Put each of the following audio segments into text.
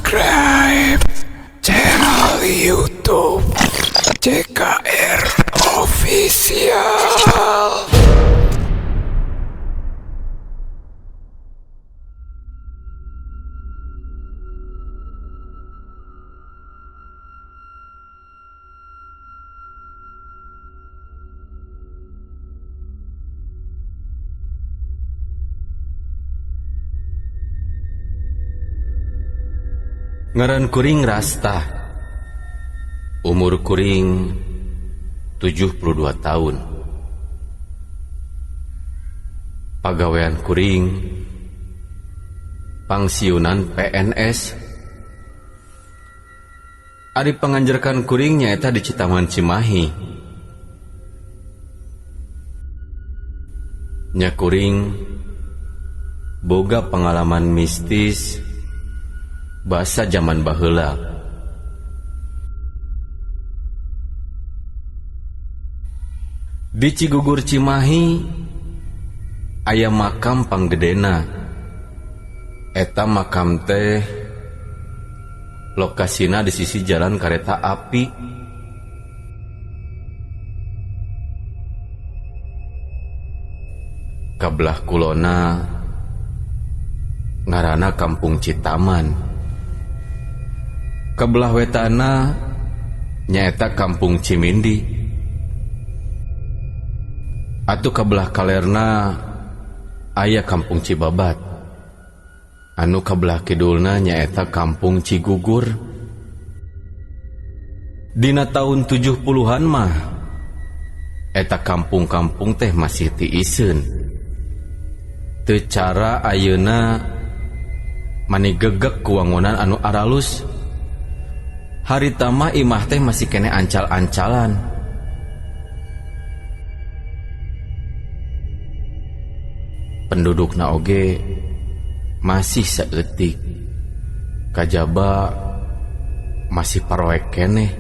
Subscribe channel YouTube CKR Official. Ngaran kuring Rasta. Umur kuring 72 tahun. Pagawean kuring pangsiunan PNS. Ari panganjerkan kuring nyaeta di Citaman Cimahi. Nya kuring boga pengalaman mistis basa zaman baheula. Di Cigugur Cimahi aya makam panggedena. Eta makam teh lokasina di sisi jalan kareta api. Kabelah kulona ngaranna Kampung Citaman. Kabelah wetana nyaeta Kampung Cimindi. Atuh kabelah kalerna aya Kampung Cibabat. Anu kabelah kidulna nyaeta Kampung Cigugur. Dina tahun 70-an mah eta kampung-kampung teh masih tiiseun. Teu cara ayeuna mani gegek ku wangunan anu aralus. Harita mah imah teh masih keneh ancal-ancalan. Pendudukna oge masih saeutik. Kajaba masih paroek keneh.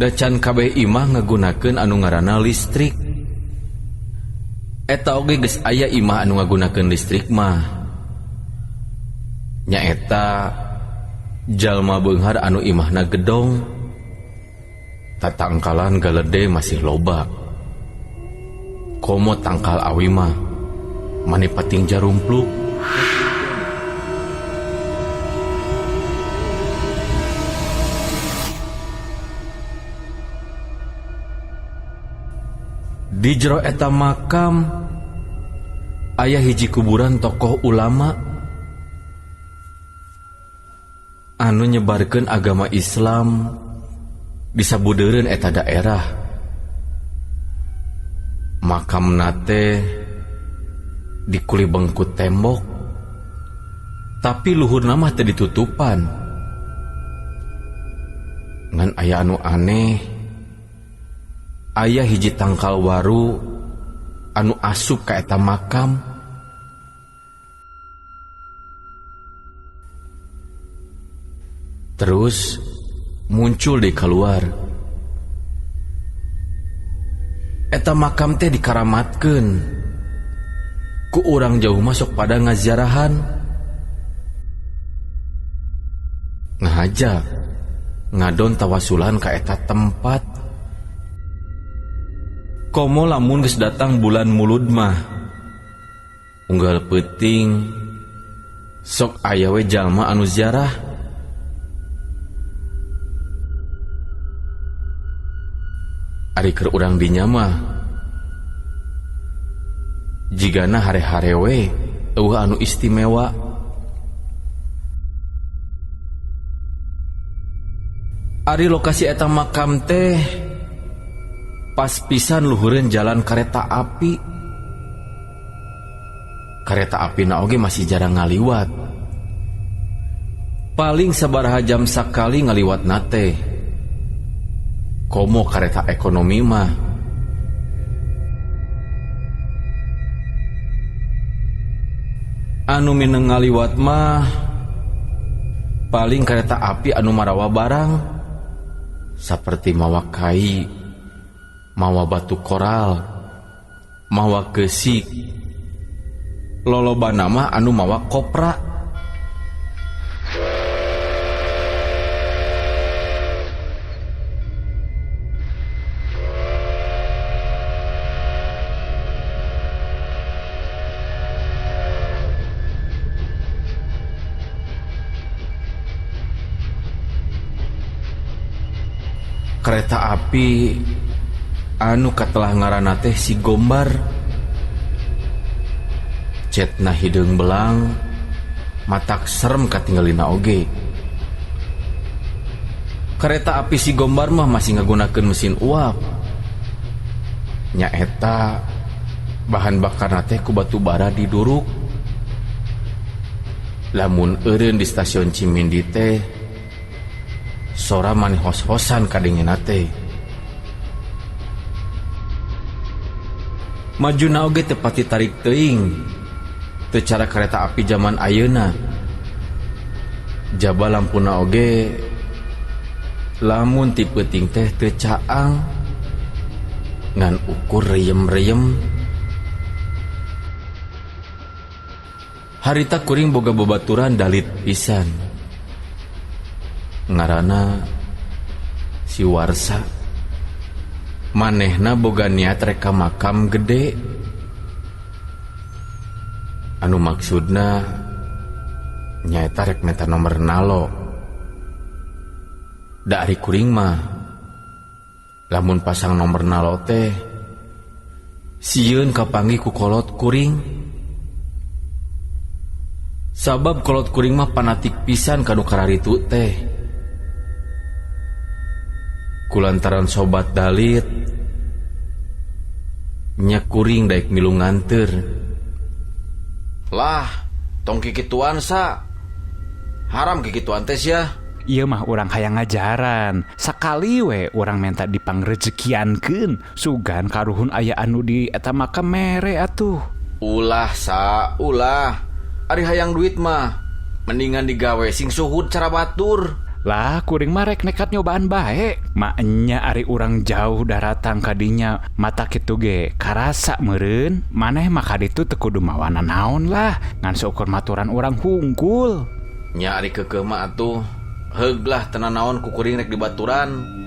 Da can kabeh imah ngagunakeun anu ngaranna listrik. Eta oge geus aya imah anu ngagunakeun listrik mah. Nyaeta jalma beunghar anu imahna gedong. Tatangkalan galede masih loba. Komo tangkal awi mah mani pating jarumpluk. Di jero eta makam aya hiji kuburan tokoh ulama anu nyebarkeun agama Islam di sabudeureun eta daerah. Makamna teh dikulibeng ku tembok, tapi luhurna mah teu ditutupan. Ngan aya anu aneh, aya hiji tangkal waru anu asup ka eta makam. Terus muncul di keluar. Eta makam teh dikaramatkeun. Ku urang jauh masuk pada ngaziarahan. Ngahaja ngadon tawasulan ka eta tempat. Komo lamun geus datang bulan Mulud mah. Unggal peuting sok aya we jalma anu ziarah. Ari keur urang dinya mah jigana hare-hare we eueuh anu istimewa. Ari lokasi eta makam teh pas pisan luhureun jalan kareta api. Kareta apina oge masih jarang ngaliwat. Paling sabaraha jam sakali ngaliwat nate. Komo kareta ekonomi mah. Anu mineng ngaliwat mah paling kareta api anu marawa barang saperti mawa kai, mawa batu koral, mawa keusik, Lolobana mah anu mawa kopra. Kereta api anu katelah ngaranna teh si Gombar. Cetna hideung belang, matak serem katinggalina oge. Kereta api si Gombar mah masih ngagunakeun mesin uap. Nyaeta bahan bakarna teh ku batu bara diduruk. Lamun eureun di stasiun Cimindi teh sora mani hos-hosan kadengena teh. Majuna oge teu pati tarik teuing. Teu cara kareta api zaman ayeuna. Jaba lampuna oge lamun ti peuting teh teu caang ngan ukur reyem-reyem. Harita kuring boga babaturan dalit pisan. Ngaranna si Warsa. Manehna boga niat rek ka makam gede. Anu maksudna nyaeta rek menta nomer nalo. Da ari kuring mah lamun pasang nomer nalo teh sieun kapanggih ku kolot kuring. Sabab kolot kuring mah panatik pisan ka nu kararitu teh. Kulantaran sobat dalit nya kuring daek milu nganteur. Lah, tong kikituan sa. Haram kikituan teh sia. Ieu mah urang hayang ngajaran. Sakali we urang menta dipangrejekiankeun, sugan karuhun aya anu di eta makam mere atuh. Ulah sa, ulah. Ari hayang duit mah mendingan digawe sing suhud cara batur. Lah kuring mah rek nekat nyobaan bae. Maenya ari urang jauh daratang kadinya mata kitu ge karasa meureun. Maneh mah kaditu teu kudu mawana naon lah, ngan seukur maturan urang hungkul. Nya ari keukeuh mah atuh heug lah teu nanaon ku kuring rek dibaturan.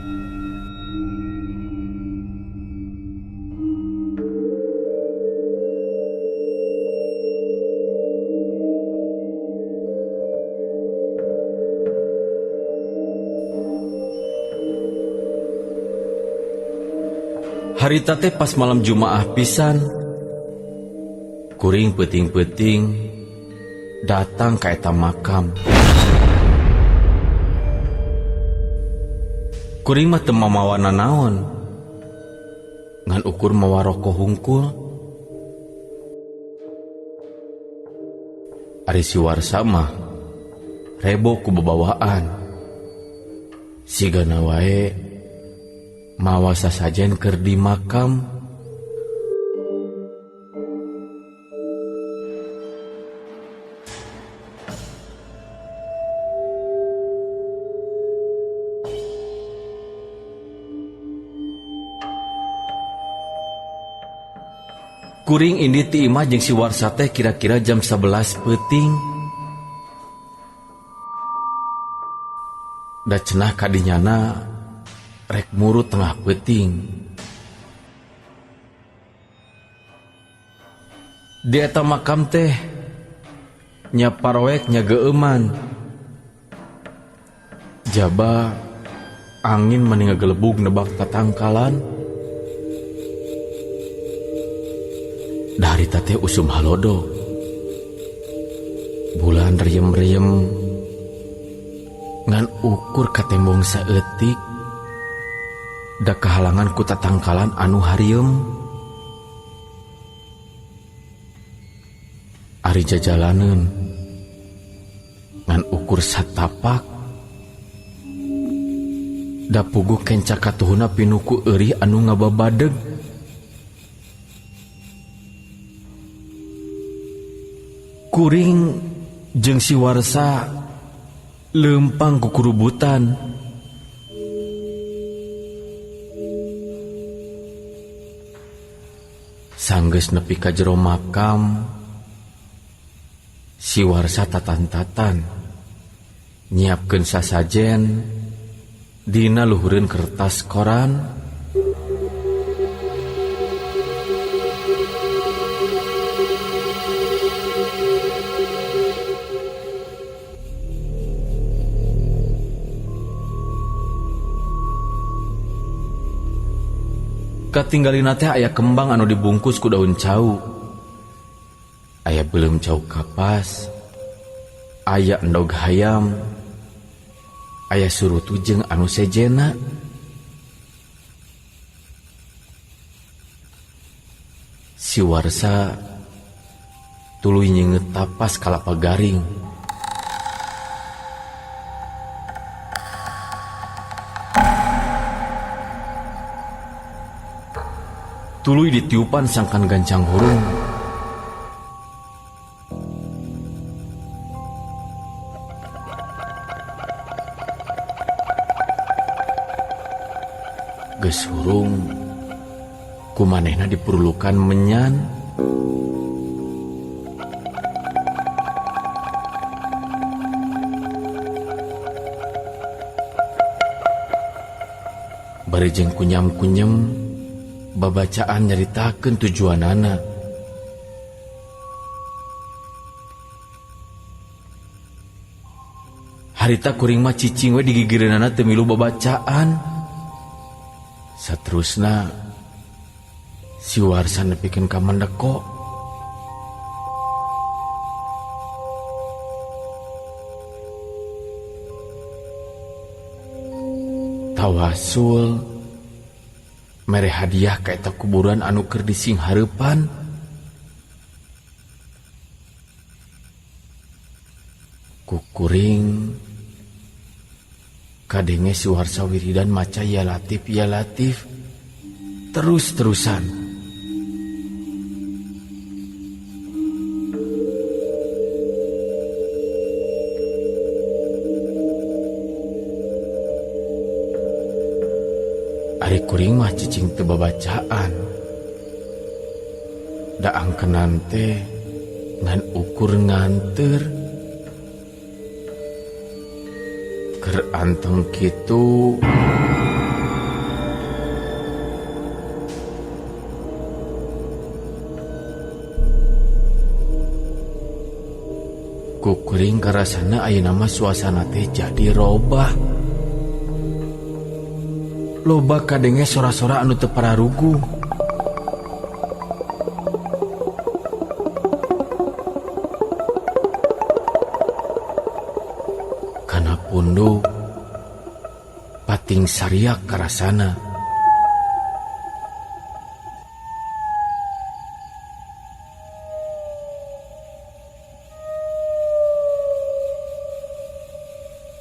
Harita teh pas malam Jumaah pisan. Kuring peuting-peuting datang ka eta makam. Kuring mah teu mamawa nanaon, ngan ukur mawa roko hungkul. Ari si Warsa mah rebo ku babawaan. Sigana wae mawa sasajen keur di makam. Kuring indit ti imah jeung si Warsa teh kira-kira jam 11 peuting. Da cenah kadinyana rek murut tengah peuting. Di eta makam teh nya paroek nya geueuman. Jaba angin mani ngagelebug nebak tatangkalan. Dari teh usum halodo. Bulan riem-riem ngan ukur katembong saeutik. Da kahalangan ku tatangkalan anu harieum. Ari jajalaneun ngan ukur satapak. Da puguh kenca katuhuna pinuku eurih anu ngababadeg. Kuring jeung si Warsa leumpang ku kurubutan. Sanggeus nepi ka jero makam, Si Warsa tatan-tatan nyiapkeun sasajen dina luhureun kertas koran. Katinggalina teh aya kembang anu dibungkus ku daun cau. Aya beuleum cau kapas, aya endog hayam, aya surutu jeung anu sejena. Si Warsa tuluy nyeungeut tapas kalapa garing. Tuluy ditiupan sangkan gancang hurung. Geus hurung, kumanehna diperlukan menyan. Bari jeung kunyam-kunyem, babacaan nyaritakeun tujuanana. Harita kuring mah cicing we digigireunana teu milu babacaan. Saterusna si Warsa nepikeun ka Mandeko. Tawasul mere hadiah ka eta kuburan anu keur disinghareupan. Ku kuring kadenge si Warsa wiridan maca ya latif ya latif terus-terusan. Ari kuring mah cicing teu babacaan. Da angkenan teh ngan ukur nganteur. Keur anteng kitu ku kuring karasana ayeuna mah suasana teh jadi robah. Loba kadenge sora-sora anu teu pararuguh. Kana punduk pating sariak karasana.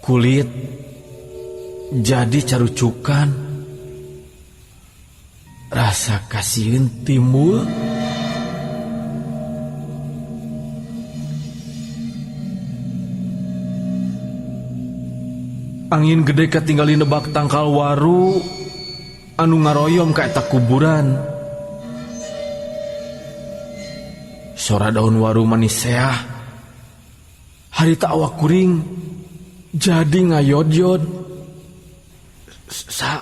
Kulit jadi carucukan, rasa kasieun timbul. Angin gede katinggali nebak tangkal waru anu ngaroyom ka eta kuburan. Sora daun waru manis seah. Harita awak kuring jadi ngayod-yod. Sa,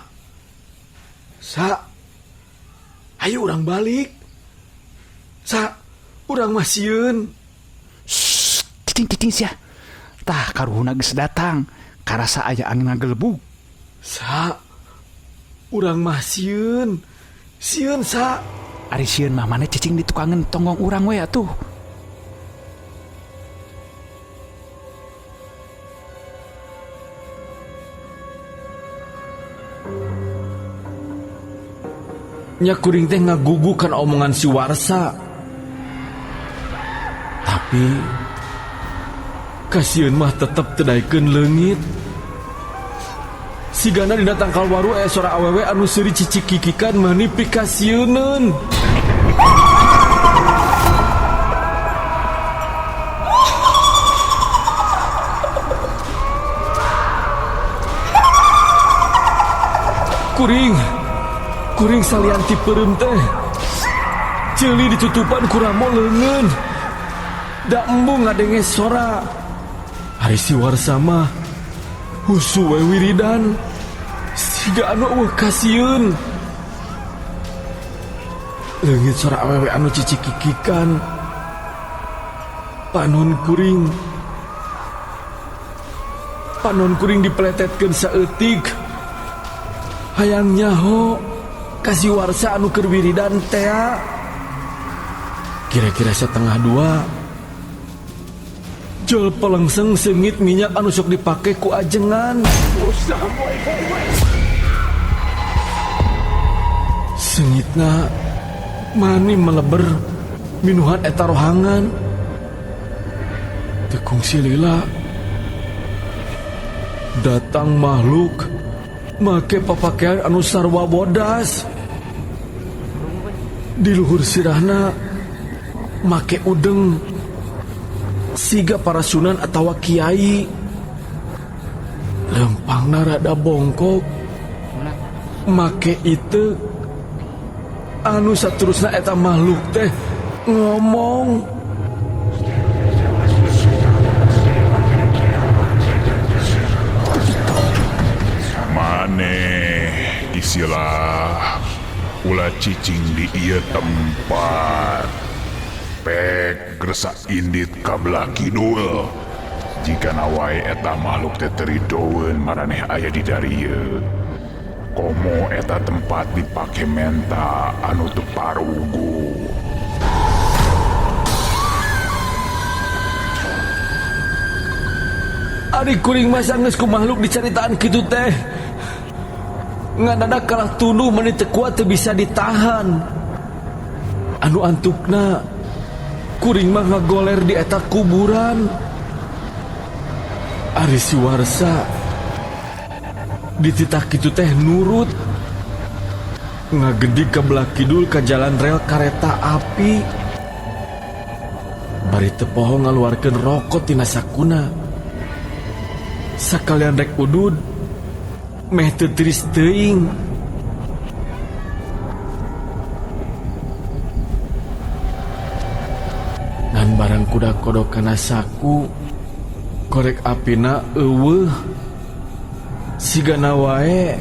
sa, ayo urang balik. Sa, urang mah sieun. Shh, cicing-cicing sia. Tah karuhuna geus datang. Karasa aya angin ngagelebug. Sa, urang mah sieun. Sieun sa. Ari sieun mah maneh cicing di tukangeun tonggong urang we atuh. Nya kuring teh ngagugukan omongan si Warsa. Tapi kasieun mah tetep teu daekeun leungit. Sigana dina tangkal waru aya sora awewe anu seuri cicikikikan meuni pikasieuneun. Kuring, kuring salian ti peureum teh. Ceuli ditutupan ku ramo leungeun. Da embung ngadenge sora. Ari si Warsa mah husu we wiridan siga anu eueuh kasieun. Leungit sora awewe anu cicikikikan. Panon kuring. Panon kuring dipeletetkeun saeutik. Hayang nyaho ka si Warsa anu keur wiridan tea. Kira-kira setengah dua. Jol pelengseng seungit minyak anu sok dipake ku ajengan. Seungitna mani meleber minuhan eta rohangan. Teu kungsi lila datang makhluk make papakaian anu sarwa bodas. Di luhur sirahna make udeng siga para sunan atawa kiai. Lempangna rada bongkok make iteuk anu saterusna eta makhluk teh ngomong. Maneh isilah ulah cicing di ieu tempat. Pek gresak indit ka belah kidul. Jika wae eta makhluk teh teu ridoeun maraneh aya di darieu. Komo eta tempat dipake menta anu teu parugu. Ari kuring mah sanggeus ku makhluk dicaritaan kitu teh. Ngadadak kalah tunduh meni teu kuat teu bisa ditahan. Anu antukna kuring mah ngagoler di eta kuburan. Ari si Warsa dititah kitu teh nurut. Ngagedig ka belah kidul ka jalan rel kareta api. Bari teu poho ngaluarkeun rokok tina sakuna. Sakalian rek udud meh teu tiris teuing. Ngan barang kuda kodok kana saku korek apina eueuh. Sigana wae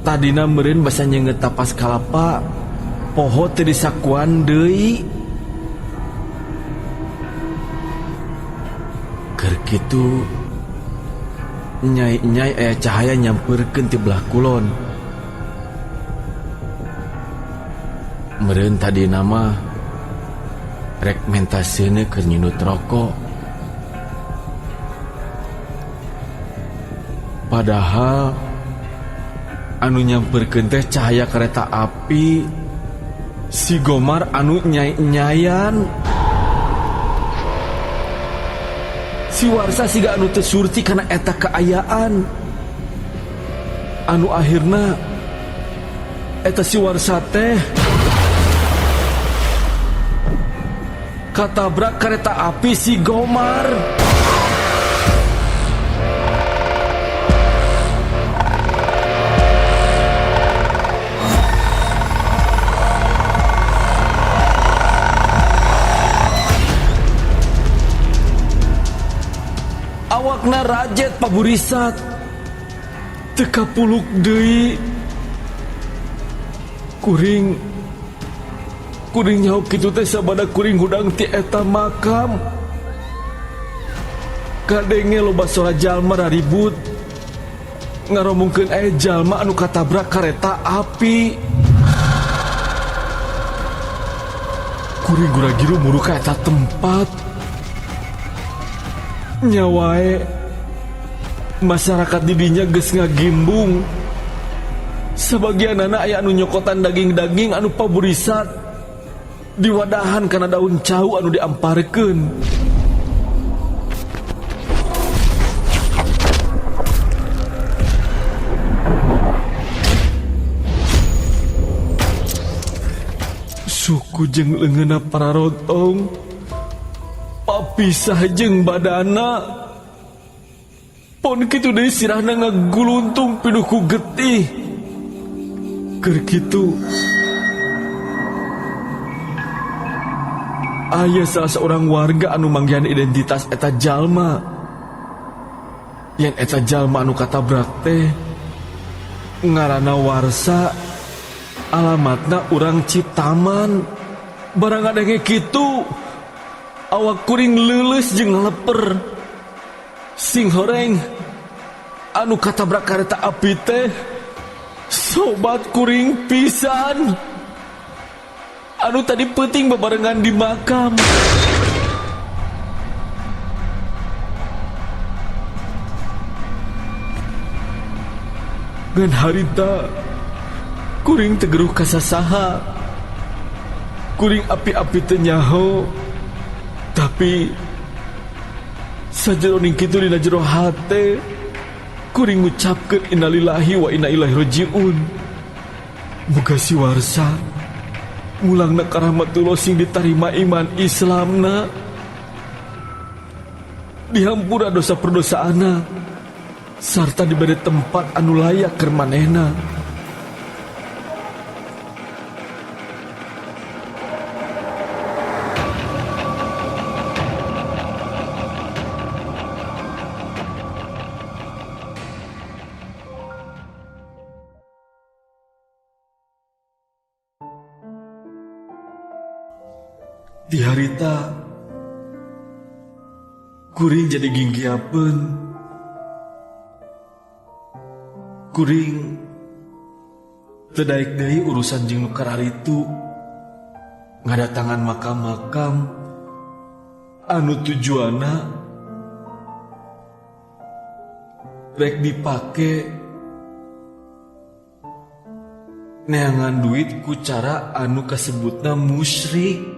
tadina meureun basa nyeungeut tapas kalapa poho teu disakuan deui. Keur kitu nyai-nyai aya cahaya nyampeurkeun ti belah kulon. Meureun tadina mah rek menta seuneu keur nyundut rokok. Padahal anu nyampeurkeun teh cahaya kereta api si Gomar anu nyai-nyayan. Si Warsa siga anu teu surti kana eta kaayaan. Anu akhirna eta si Warsa teh katabrak kereta api si Gomar. Awakna rajet paburisat teu kapuluk deui. Kuring kuring nyaho kitu teh sabada kuring hudang ti eta makam. Kadenge loba sora jalma raribut ngaromongkeun aya jalma anu katabrak kareta api. Kuring gura-giru muru ka eta tempat. Nyawae masyarakat didinya geus ngagimbung. Sebagianana aya anu nyokotan daging-daging anu paburisat diwadahan kana daun cau anu diamparkeun. Suku jeung leungeunna pararotong papisah jeung badana. Pon kitu deui sirahna ngaguluntung pinuh ku getih. Keur kitu Aya salah seorang warga anu manggihan identitas eta jalma. Yen eta jalma anu katabrak teh ngaranna Warsa, alamatna urang Citaman. Barang ngadenge kitu, awak kuring leuleus jeung ngaleper. Sing horeng anu katabrak kareta api teh sobat kuring pisan. Anu tadi peuting bebarengan di makam. Ngan harita kuring teu geruh ka sasaha. Kuring api-api teu nyaho. Tapi sajeroning kitu dina jero hate kuring ngucapkeun innalillahi wa inna ilaihi rajiun. Muga si Warsa mulangna ka rahmatullah sing ditarima iman Islamna, dihampura dosa perdosaana, sarta diberi tempat anu layak keur manehna. Di harita kuring jadi ginggiapeun. Kuring teu daek deui urusan jeung nu kararitu, ngadatangan makam-makam anu tujuanna rek dipake neangan duit ku cara anu kasebutna musyrik.